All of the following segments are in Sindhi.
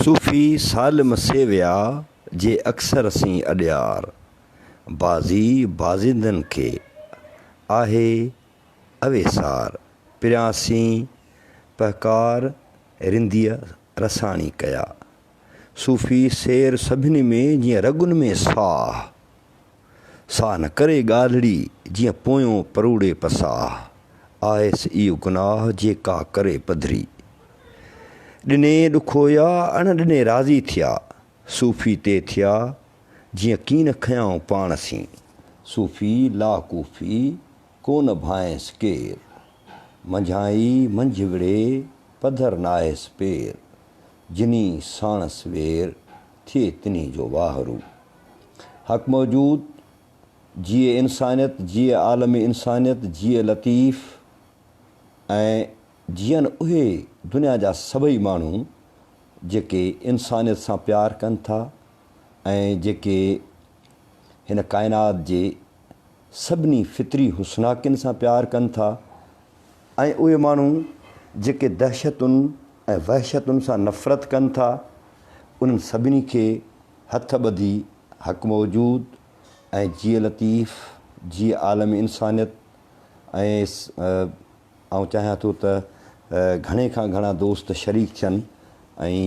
صوفي سالم سي ويا، جي اڪثر سين اڏيار. بعضي بازيندن کي، آهي اويسار. پريان سين پهڪار، رنديء رساڻي ڪيا. صوفي سير سڀني ۾، جيئن رڳن ۾ ساهه. سا نه ڪري ڳالهڙي، جيئن پويون پروڙي پساهه. آهيس ايء گناهه، جي ڪا ڪري پڌري. ڏني ڏکويا، اڻ ڏني راضي ٿيا. صوفي تي ٿيا، جيئن ڪين کنيائون پاڻ سين. صوفي لا ڪوفي، ڪو نه ڀانئيس ڪير. منجهان ئي منجهه وڙهي، پڌر ناهيس پير. جني ساڻس وير، ٿئي تنهي جو واهرو. حق موجود، جيئي انسانيت، جيئي عالم انسانيت، جيئي لطيف ۽ جيئن اهي دنيا جا سڀئي ماڻهو جيڪي انسانيت سان پيار ڪن ٿا ۽ جيڪي هن ڪائنات جي سڀني فطري حسناڪين سان پيار ڪن ٿا ۽ اهي ماڻهو جيڪي دهشتن ۽ وحشتن سان نفرت ڪن ٿا انهن سڀني کي هٿ ٻڌي حق موجود ۽ جيئي لطيف جيئي عالم انسانيت ۽ آئون چاهيان ٿو ته گهڻي کان گهڻا دوست شريڪ ٿين ۽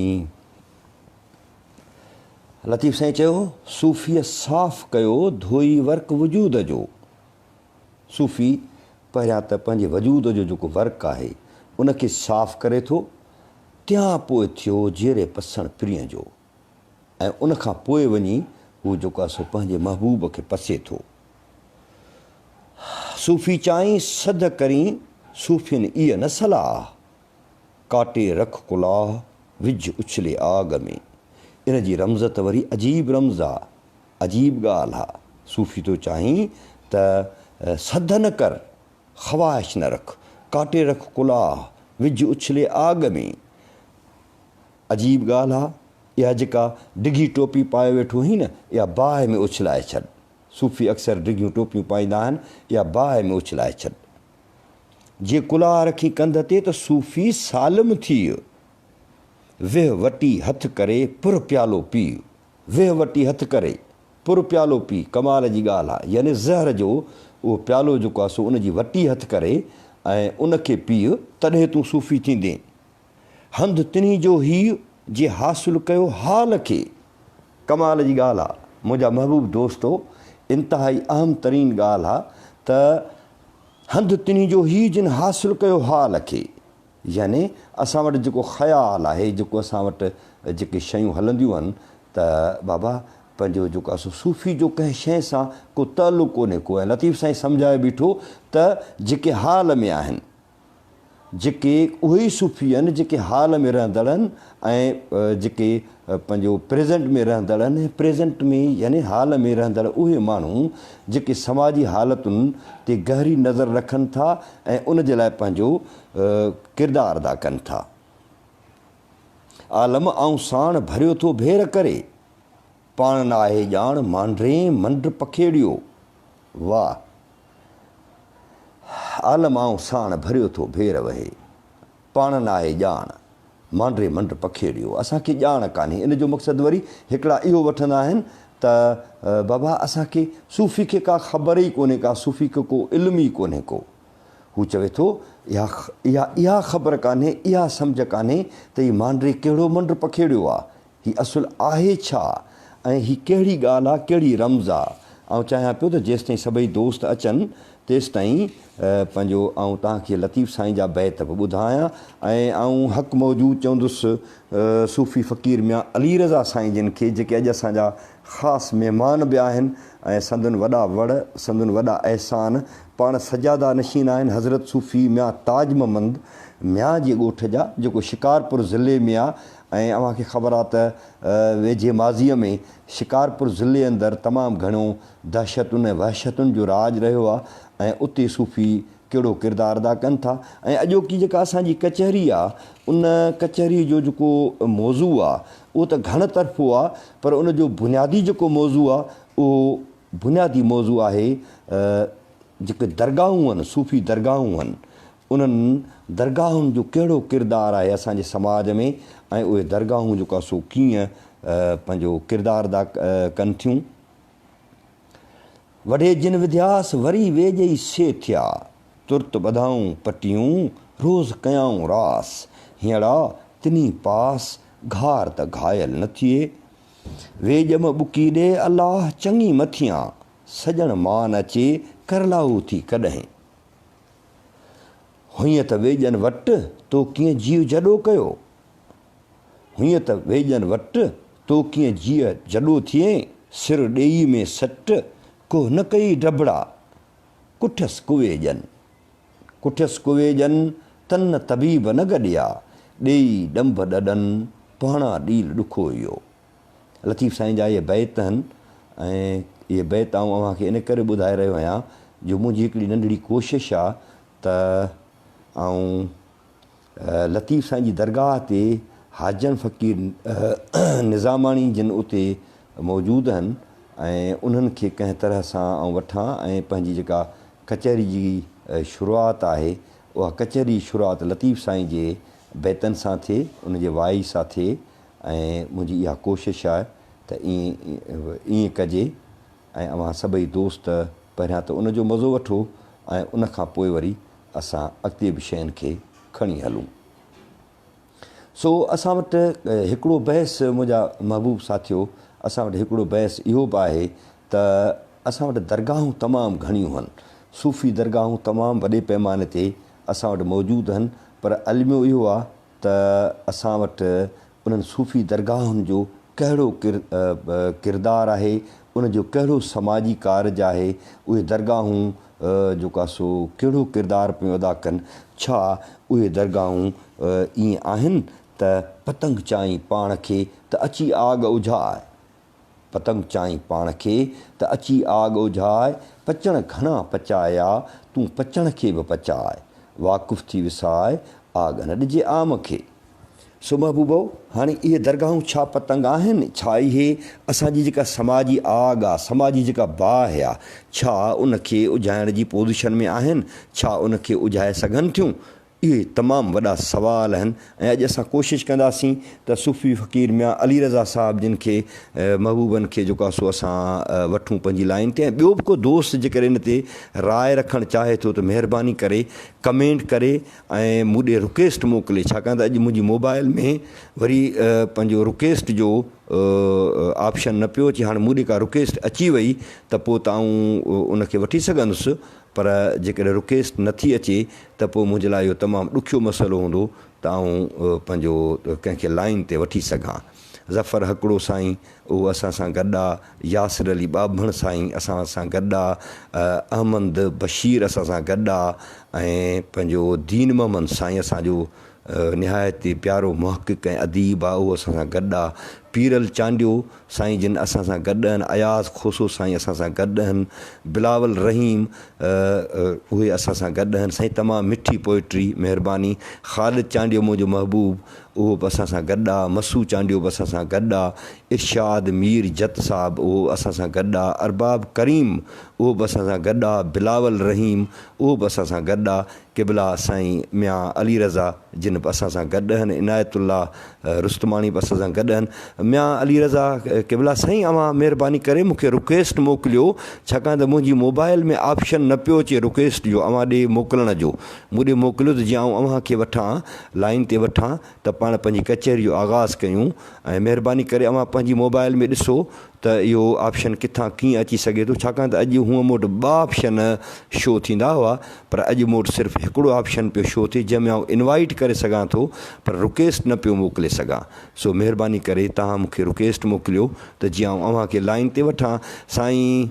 لطيف سائين چيو صوفيء صاف ڪيو ڌوئي ورق وجود جو صوفي پهريان ته پنهنجي وجود جو جيڪو ورق آهي ان کي صاف ڪري ٿو تيان پوء ٿيو جيئري پسڻ پرينء جو ۽ ان کان پوء وڃي هو جيڪو آهي سو پنهنجي محبوب کي پسي ٿو. صوفي چائين سڌ ڪرين صوفين ايء نه صلاح، ڪاٽي رک ڪلاهه وجهه اڇلي آگ ۾. ان جي رمز ته وري عجيب رمز آ، عجيب ڳالهه آ. صوفي ٿو چاهين ته سڌ نه ڪر، خواهش نه رک، ڪاٽي رک ڪلاهه وجهه اڇلي آگ ۾. عجيب ڳالهه آ، اها جيڪا ڊگهي ٽوپي پايو ويٺو هين نه، اها باهه ۾ اڇلائي ڇڏ. صوفي اڪثر ڊگهيون ٽوپيون پائيندا آهن، اها باهه ۾ اڇلائي ڇڏ. جي ڪلاهه رکين ڪنڌ تي ته صوفي سالم ٿيء. ويهه وٽي هٿ ڪري پر پيالو پيء. ويهه وٽي هٿ ڪري پر پيالو پيء. ڪمال جي ڳالهه آ، يعني زهر جو اهو پيالو جيڪو آ سو ان جي وٽي هٿ ڪري ۽ ان کي پيء، تڏهن تون صوفي ٿيندين. هنڌ تنهي جو هيء، جي حاصل ڪيو حال کي. ڪمال جي ڳالهه آ منهنجا محبوب دوستو انتهائي اهم ترين ڳالهه آ ته هنڌ تنهي جو هيء جن حاصل ڪيو حال کي يعني اسان وٽ جيڪو خيال آهي جيڪو اسان وٽ جيڪي شيون هلنديون آهن ته بابا پنهنجو جيڪو آ سو صوفي جو ڪنهن شيء سان ڪو تعلق ڪونهي ڪو ۽ لطيف سائين سمجهائي بيٺو ته جيڪي حال ۾ آهن جيڪي اهي ئي صوفي آهن جيڪي حال ۾ رهندڙ آهن ۽ جيڪي پنهنجو پريزنٽ ۾ رهندڙ آهن ۽ پريزنٽ ۾ يعني حال ۾ رهندڙ اهي ماڻهو جيڪي سماجي حالتن تي گهري نظر رکن ٿا ۽ ان جي لاء پنهنجو ڪردار ادا ڪن ٿا. عالم آئون ساڻ ڀريو ٿو ڀير ڪري، پاڻ ناهي ڄاڻ مانڊرين منڊ پکيڙيو. واهه! عالم آئون ساڻ ڀريو ٿو ڀير وهي، پاڻ ناهي ڄاڻ، مانڊري منڊ پکيڙيو. اسان کي ڄاڻ ڪانهي. ان جو مقصد وري هڪڙا اهو وٺندا آهن ته بابا اسان کي صوفي کي ڪا خبر ئي ڪونهي ڪا، صوفي کي ڪو علم ئي ڪونهي ڪو. هو چوي ٿو اها اها اها خبر ڪانهي، اها سمجهه ڪانهي ته هي مانڊري ڪهڙو منڊ پکيڙيو آ. هي اصل آهي ڇا ۽ هي ڪهڙي ڳالهه آ، ڪهڙي رمز آ؟ آئون چاهيان پيو ته جيستائين سڀئي دوست اچن تيستائين پنهنجو آئون توهان کي لطيف سائين جا بيت به ٻڌايان ۽ آئون حق موجود چوندس صوفي فقير ميان علي رضا سائين جن کي جيڪي اڄ اسان جا خاص مهمان به آهن ۽ سندن وڏا وڙ سندن وڏا احسان پاڻ سجاده نشين آهن حضرت صوفي ميان تاج محمد ميان جي ڳوٺ جا جيڪو شڪارپور ضلعي ۾ آ ۽ اوهان کي خبر آ ته ويجهي ماضيء ۾ شڪارپور ضلعي اندر تمام گهڻو دهشتن ۽ وحشتن جو راڄ رهيو آ ۽ اتي صوفي ڪهڙو ڪردار ادا ڪن ٿا ۽ اڄوڪي جيڪا اسان جي ڪچهري آ ان ڪچهري جو جيڪو موضوع آ اهو ته گهڻ طرفو آ پر ان جو بنيادي جيڪو موضوع آ اهو بنيادي موضوع آهي جيڪي درگاهون آهن صوفي درگاهون آهن انهن درگاهن جو ڪهڙو ڪردار آهي اسان جي سماج ۾ ۽ اهي درگاهون جيڪو آهي سو ڪيئن پنهنجو ڪردار ادا ڪن ٿيون. وڍي جن وڌياس، وري ويڄ ئي سي ٿيا. ترت ٻڌائون پٽيون، روز ڪيائون راس. هينئڙا تنهي پاس، گهار ته گهايل نه ٿئي. ويڄ م ٻڪي ڏي، الله چڱي م ٿيان. سڄڻ مان اچي، ڪرلاهو ٿي ڪڏهين. هئين ته ويڄن وٽ، تو ڪيئن جيء جڏو ڪيو. هئين ته ويڄن وٽ، تو ڪيئن جيء جڏو ٿئين، سر ڏيئي ۾ سٽ، ڪوهه نه ڪيئي ڊڀڙا، ڪٺيس ڪويڄن. ڪٺيس ڪويڄن، تن نه طبيب نه گڏيا، ڏيئي ڏنڀ ڏڏن، پهڻا ڏيل ڏکوئيو. لطيف سائين جا اهي بيت آهن ۽ اهي بيت آئون اوهان کي ان ڪري ٻڌائي رهيو آهيان جو منهنجي هڪڙي ننڍڙي ڪوشش آهي ته آئون لطيف سائين جي درگاهه تي حاجن فقير نظاماڻي جن اتي موجود آهن ۽ انهن کي ڪنهن طرح سان آئون وٺان ۽ پنهنجي جيڪا ڪچهري جي شروعات آهي اها ڪچهري جي شروعات لطيف سائين جي بيتن سان ٿئي ان جي وائي سان ٿئي ۽ منهنجي اها ڪوشش آهي ته ائين ڪجي ۽ اوهان سڀئي دوست پهريان ته ان جو مزو وٺو ۽ ان کان پوء وري اسان اڳتي به شين کي کڻي هلون. سو اسان وٽ هڪڙو بحث منهنجا محبوب ساٿيو اسان وٽ هڪڙو بحث اهو به آهي ته اسان وٽ درگاهون تمام گهڻيون هن. صوفي درگاهون تمام وڏي پيماني تي اسان وٽ موجود هن پر الميو اهو آهي ته اسان وٽ انهن صوفي درگاهن جو ڪهڙو ڪردار آهي، ان جو ڪهڙو سماجي ڪارج آهي، اهي درگاهون جيڪو آهي سو ڪهڙو ڪردار پيون ادا ڪن، ڇا اهي درگاهون ائين آهن ته پتنگ چائين پاڻ کي ته اچي آڳ اجهاء. پتنگ چائين پاڻ کي ته اچي آڳ اجهاء، پچڻ گهڻا پچايا، تون پچڻ کي به پچاء، واقف ٿي وساء، آڳ نه ڏجي عام کي. سو محبوبؤ! هاڻي اهي درگاهون ڇا پتنگ آهن؟ ڇا اهي اسان جي جيڪا سماجي آڳ آ، سماجي جيڪا باهه آ، ڇا ان کي اجهائڻ جي پوزيشن ۾ آهن؟ ڇا ان کي اجهائي سگهن ٿيون؟ اهي تمام وڏا سوال آهن ۽ اڄ اسان ڪوشش ڪنداسين ته صوفي فقير ميان علي رضا صاحب جن کي محبوبن کي جيڪو آهي سو اسان وٺون پنهنجي لائين تي ۽ ٻيو به ڪو دوست جيڪڏهن ان تي راء رکڻ چاهي ٿو ته مهرباني ڪري ڪمينٽ ڪري ۽ مون ڏي رڪويسٽ موڪلي ڇاڪاڻ ته اڄ منهنجي موبائل ۾ وري پنهنجو رڪويسٽ جو آپشن نه پيو اچي هاڻي مون ڏي ڪا رڪويسٽ اچي وئي ته پوء ته آئون ان کي وٺي سگهندس پر جيڪڏهن رڪويسٽ نه ٿي اچي ته پوء منهنجي لاء اهو تمام ڏکيو مسئلو هوندو ته آئون پنهنجو ڪنهن کي لائين تي وٺي سگهان. ظفر هڪڙو سائين اهو اسان سان گڏ آ، ياسر علي ٻاٻهڻ سائين اسان سان گڏ آ، احمد بشير اسان سان گڏ آ ۽ پنهنجو دين محمد سائين اسان جو نهايت ئي پيارو محقق ۽ اديب آ اهو اسان سان گڏ آ، پيرل چانڊيو سائين جن اسان سان گڏ آهن، اياز کوسو سائين اسان سان گڏ آهن، بلاول رحيم اهي اسان سان گڏ آهن، سائين تمام مٺي پوئٽري مهرباني، خالد چانڊيو منهنجو محبوب اهو به اسان سان گڏ آ، مسو چانڊيو به اسان سان گڏ آ، ارشاد مير جت صاحب اهو اسان سان گڏ آ، ارباب ڪريم اهو به اسان سان گڏ آ، بلاول رحيم اهو به اسان سان گڏ آ، قبلا سائين ميان علي رضا جن به اسان سان گڏ آهن، عنايت الله رستماڻي به اسان سان گڏ آهن. ميان علي رضا قبلا سائين اوهان مهرباني ڪري مون کي رڪويسٽ موڪليو ڇاڪاڻ ته منهنجي موبائل ۾ آپشن نه پيو اچي رڪويسٽ جو اوهان ڏي موڪلڻ جو مون ڏي موڪليو ته جيئن آئون اوهان کي وٺان لائين تي وٺان ته پاڻ پنهنجي ڪچهري جو آغاز ڪيون ۽ مهرباني ڪري اوهان پنهنجي موبائل ۾ ڏسو ته اهو آپشن ڪٿان ڪيئن اچي سگهي ٿو ڇاڪاڻ ته اڄ هونء مون وٽ ٻه آپشن شو ٿيندا هئا پر اڄ مون وٽ صرف هڪڙو آپشن پيو شو ٿئي جنهن ۾ آئون انوائيٽ ڪري سگهان ٿو پر رڪويسٽ نه پيو موڪلي سگهان سو مهرباني ڪري توهان مون کي رڪويسٽ موڪليو ته جيئن آئون اوهان کي لائين تي وٺان سائين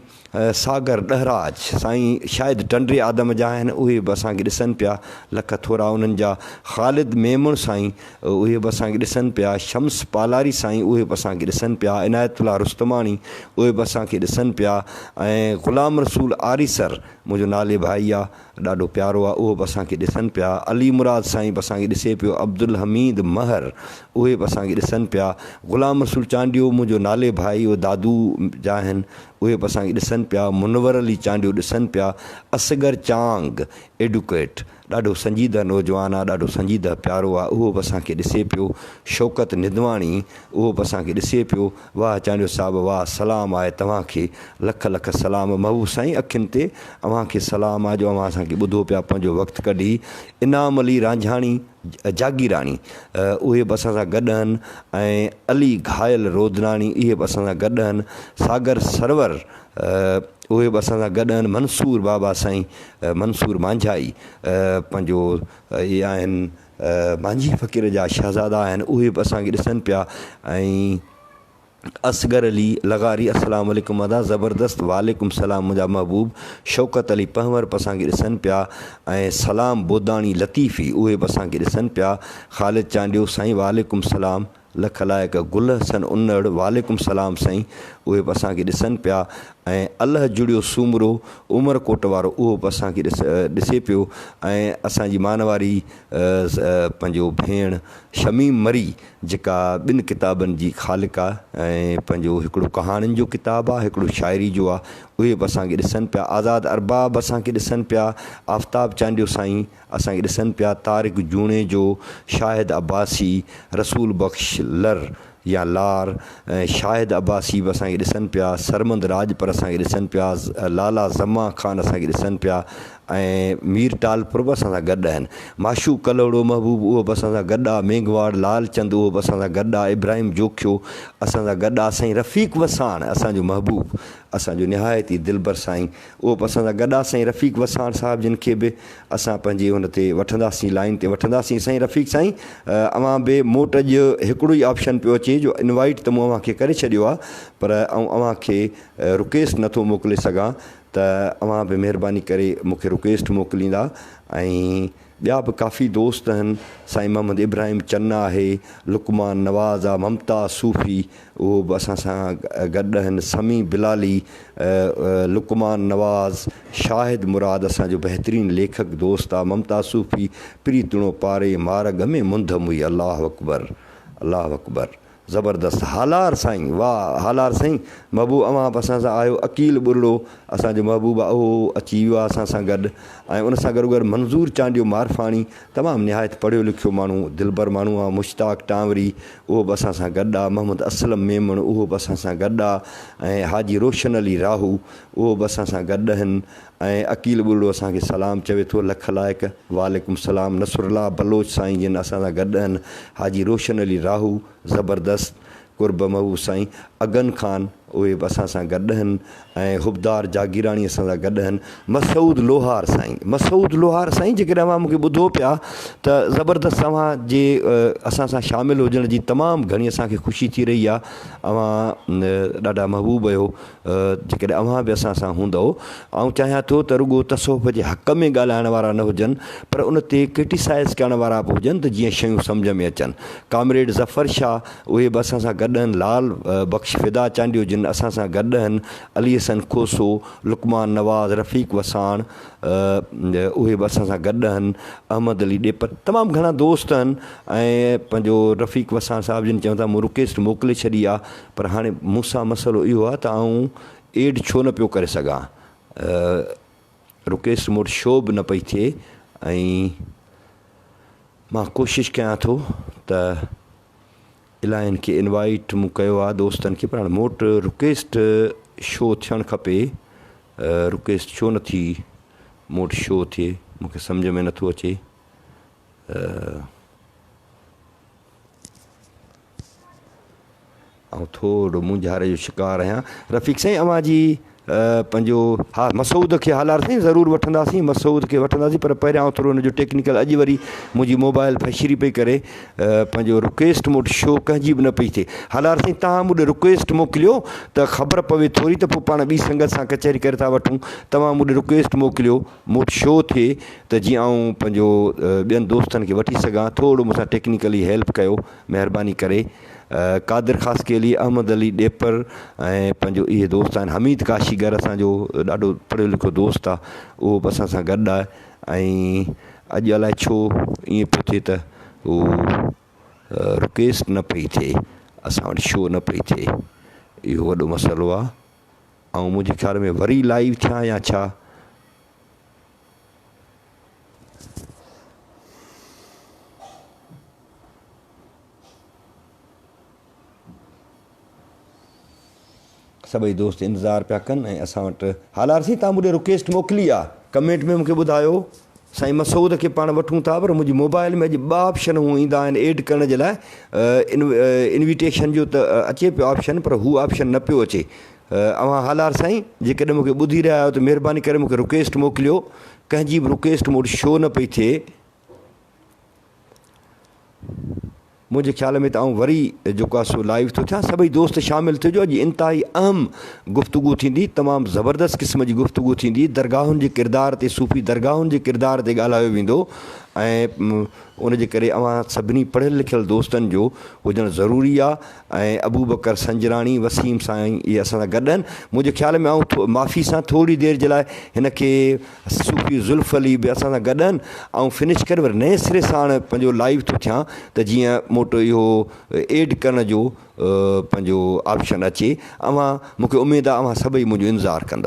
ساگر ڏهراج سائين شايد ٽنڊي آدم جا آهن اهي به اسان کي ڏسن پيا لک ٿورا انهن جا خالد ميمڻ سائين اهي به اسان کي ڏسن پيا شمس پالاري سائين اهي به اسان کي ڏسن پيا عنايت الله رستماڻي اهي به اسان کي ڏسن پيا ۽ غلام رسول آريسر منهنجو نالي ڀائي آ ڏاڍو پيارو آ اهو به اسان کي ڏسن پيا علي مراد سائين به اسان کي ڏسي پيو عبدالحميد مهر اهي به اسان کي ڏسن پيا غلام رسول چانڊيو منهنجو نالي ڀائي اهو دادو جا آهن اهي به اسان کي ڏسن پيا منور علي چانڊيو ڏسن پيا اصغر چانگ ايڊوڪيٽ ڏاڍو سنجيده نوجوان آ، ڏاڍو سنجيده پيارو آ، اهو به اسان کي ڏسي پيو. شوڪت ندواڻي، اهو به اسان کي ڏسي پيو. واهه چانڊيو صاحب واهه، سلام آهي توهان کي، لک لک سلام. محبوب سائين اکين تي اوهان کي سلام آ جو اوهان اسان کي ٻڌو پيا پنهنجو وقت ڪڍي. انعام علي رانجهاڻي جاگيراڻي، اهي به اسان سان گڏ آهن ۽ علي گهايل رودناڻي، اهي به اسان سان گڏ آهن. ساگر سرور، اهي به اسان سان گڏ آهن. منصور بابا سائين، منصور مانجهائي، پنهنجو اهي آهن مانجهي فقير جا شهزادا آهن، اهي به اسان کي ڏسن پيا ۽ اصغر علي لغاري السلام عليڪم ادا زبردست وعليڪم سلام منهنجا محبوب شوڪت علي پنهور به اسان کي ڏسن پيا ۽ سلام بوداڻي لطيفي اهي به اسان کي ڏسن پيا خالد چانڊيو سائين وعليڪم سلام لک لائق گل حسن انڙ وعليڪم سلام سائين اهي به اسان کي ڏسن پيا ۽ الهه جڙيو سومرو عمر ڪوٽ وارو اهو به اسان کي ڏسي پيو ۽ اسان جي مانواري پنهنجو ڀيڻ شميم مري جيڪا ٻن ڪتابن جي خالق آ ۽ پنهنجو هڪڙو ڪهاڻين جو ڪتاب آ هڪڙو شاعري جو آ اهي به اسان کي ڏسن پيا آزاد ارباب اسان کي ڏسن پيا آفتاب چانڊيو سائين اسان کي ڏسن پيا طارق جوڻيجو شاهد عباسي رسول بخش لر يا لار ۽ شاهد عباسي به اسان کي ڏسن پيا سرمند راڄپر اسان کي ڏسن پيا لالا زمان خان اسان کي ڏسن پيا ۽ مير ٽالپر به اسان سان گڏ آهن. معشوق ڪلهوڙو محبوب اهو به اسان سان گڏ آ، مينگهواڙ لال چند اهو به اسان سان گڏ آ، ابراهيم جوکيو اسان سان گڏ آ، سائين رفيق وساڻ اسان جو محبوب اسان جو نهايت ئي دلبر سائين اهو به اسان سان گڏ آ، سائين رفيق وساڻ صاحب جن کي به اسان پنهنجي ان تي وٺنداسين لائين تي وٺنداسين سائين رفيق سائين اوهان به موٽ اڄ هڪڙو ئي آپشن پيو اچي جو انوائيٽ ته مون اوهان کي ڪري ڇڏيو آ پر آئون اوهان کي رڪويسٽ نٿو موڪلي سگهان ته اوهان به مهرباني ڪري مون کي رڪويسٽ موڪليندا ۽ ٻيا به ڪافي دوست آهن سائين محمد ابراهيم چنا آهي لقمان نواز آ ممتاز صوفي اهو به اسان سان گڏ آهن سميع بلالي لقمان نواز شاهد مراد اسان جو بهترين ليکڪ دوست آ ممتاز صوفي پريتڻو پاري مارڳ ۾ منڌ موئي الله اڪبر الله اڪبر زبردست هالار سائين واه هالار سائين محبوب اوهان به اسان سان آهيو عقيل ٻرڙو اسان جو محبوب آ اهو اچي ويو آ اسان سان گڏ ۽ ان سان گڏو گڏ منظور چانڊيو مارفاڻي تمام نهايت پڙهيو لکيو ماڻهو دلبر ماڻهو آ مشتاق ٽانوري اهو به اسان سان گڏ آ محمد اسلم ميمڻ اهو به اسان سان گڏ آ ۽ حاجي روشن علي راهو اهو به اسان سان گڏ آهن ۽ عقيل ٻرڙو اسان کي سلام چوي ٿو لک لائق وعليڪم السلام نصرالله بلوچ سائين جن اسان سان گڏ آهن حاجي روشن علي راهو زبردست قرب محبوب سائين اگن خان اهي به اسان سان گڏ آهن ۽ حبدار جاگيراڻي اسان سان گڏ آهن مسعود لوهار سائين مسعود لوهار سائين جيڪڏهن اوهان مونکي ٻڌو پيا ته زبردست اوهان جي اسان سان شامل هجڻ جي تمام گهڻي اسان کي خوشي ٿي رهي آهي اوهان ڏاڍا محبوب آهيو جيڪڏهن اوهان به اسان سان هوندؤ. آئون چاهيان ٿو ته رڳو تصوف جي حق ۾ ڳالهائڻ وارا نه هجن پر ان تي ڪرٽيسائيز ڪرڻ وارا به هجن ته جيئن شيون سمجهه ۾ اچن. ڪامريڊ ظفر شاهه اهي به اسان سان گڏ آهن، لال بخش فدا چانڊيو جن اسان سان گڏ آهن، علي حسن کوسو، لقمان نواز، رفيق وساڻ اهي به اسان سان گڏ آهن، احمد علي ڏيپر تمام گهڻا دوست آهن ۽ پنهنجو رفيق وساڻ صاحب جن چون ٿا مون رڪويسٽ موڪلي ڇڏي آهي. پر هاڻي مون سان مسئلو اهو آهي ته آئون ايڊ ڇو نه پيو ڪري سگهان. رڪويسٽ مون وٽ شو به نه پئي ٿئي ۽ مان ڪوشش ڪيان ٿو ته الاهين کي انوائيٽ مون ڪيو آهي دوستن کي پر هاڻي مون وٽ رڪويسٽ شو ٿيڻ کپي رڪويسٽ ڇو نه ٿي مون وٽ شو ٿئي مون کي سمجهه ۾ نٿو اچي. آئون ٿورو مونجهاري جو شڪار آهيان. رفيق سائين اوهان جي پنهنجو ها مسعود کي هالار سائين ضرور وٺنداسين مسعود کي وٺنداسين پر پهريان آئون ٿورو ان جو ٽيڪنيڪل اڄ وري منهنجي موبائل ڦشري پئي ڪري پنهنجو رڪويسٽ مون وٽ شو ڪنهن جي به نه پئي ٿئي هالار سائين تهان مون ڏي رڪويسٽ موڪليو ته خبر پوي ٿوري ته پوء پاڻ ٻي سنگت سان ڪچهري ڪري ٿا وٺون توهان مون ڏي رڪويسٽ موڪليو مون وٽ شو ٿئي ته جيئن آئون پنهنجو ٻين دوستن کي وٺي سگهان ٿورو مون سان ٽيڪنيڪلي هيلپ ڪيو مهرباني ڪري قادر خاصخيلي، احمد علي ڏيپر ۽ پنهنجو اهي دوست آهن. حميد ڪاشيگر اسان جو ڏاڍو پڙهيو لکيو دوست آهي اهو به اسان سان گڏ آهي ۽ اڄ الائي ڇو ائين پيو ٿئي ته هو رڪويسٽ نه پئي ٿئي اسان وٽ شو نه پئي ٿئي اهو وڏو مسئلو آهي ۽ منهنجي خيال ۾ وري لائيو ٿيان يا ڇا. سڀئي دوست انتظار پيا ڪن ۽ اسان وٽ هالار سائين تان مون ڏي رڪويسٽ موڪلي آ ڪمينٽ ۾ مونکي ٻڌايو سائين مسعود کي پاڻ وٺون ٿا پر منهنجي موبائل ۾ اڄ ٻه آپشن هو ايندا آهن ايڊ ڪرڻ جي لاء انويٽيشن جو ته اچي پيو آپشن پر هو آپشن نه پيو اچي اوهان هالار سائين جيڪڏهن مونکي ٻڌي رهيا آهيو ته مهرباني ڪري مونکي رڪويسٽ موڪليو ڪنهن جي به رڪويسٽ مون وٽ شو نه پئي ٿئي منهنجي خيال ۾ ته آئون وري جيڪو آهي سو لائيو ٿو ٿيان سڀئي دوست شامل ٿجو اڄ انتهائي اهم گفتگو ٿيندي تمام زبردست قسم جي گفتگو ٿيندي درگاهن جي ڪردار تي صوفي درگاهن جي ڪردار تي ڳالهايو ويندو ۽ ان جي ڪري اوهان سڀني پڙهيل لکيل دوستن جو هجڻ ضروري آهي ۽ ابوبڪر سنجراڻي وسيم سائين اهي اسان سان گڏ آهن منهنجي خيال ۾ آئون معافي سان ٿوري دير جي لاء هن کي صوفي زلف علي به اسان سان گڏ آهن. آئون فنش ڪري وري نئين سري ساڻ پنهنجو لائيو ٿو ٿيان ته جيئن مون وٽ اهو ايڊ ڪرڻ جو پنهنجو آپشن اچي. اوهان مون کي اميد آهي اوهان سڀئي منهنجو انتظار ڪندؤ.